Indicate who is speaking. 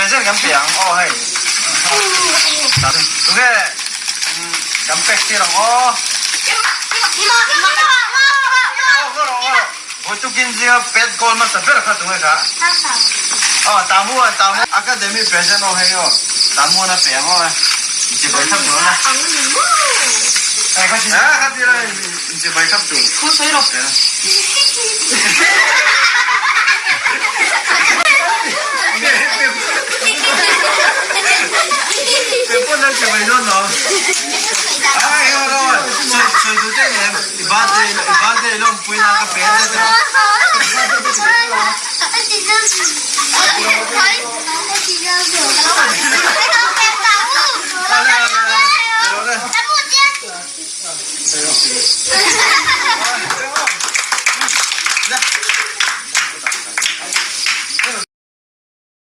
Speaker 1: Present kan pe ang aw hei. Tunge kan pek tir ang aw. Tukin zinga pet goal hmasa ber kha tunge kha. Aw Tamu a Tamu Academy present aw hei aw Tamu an a pe ang aw inchibai thap tur a. Kha ti lai inchibai thap tur.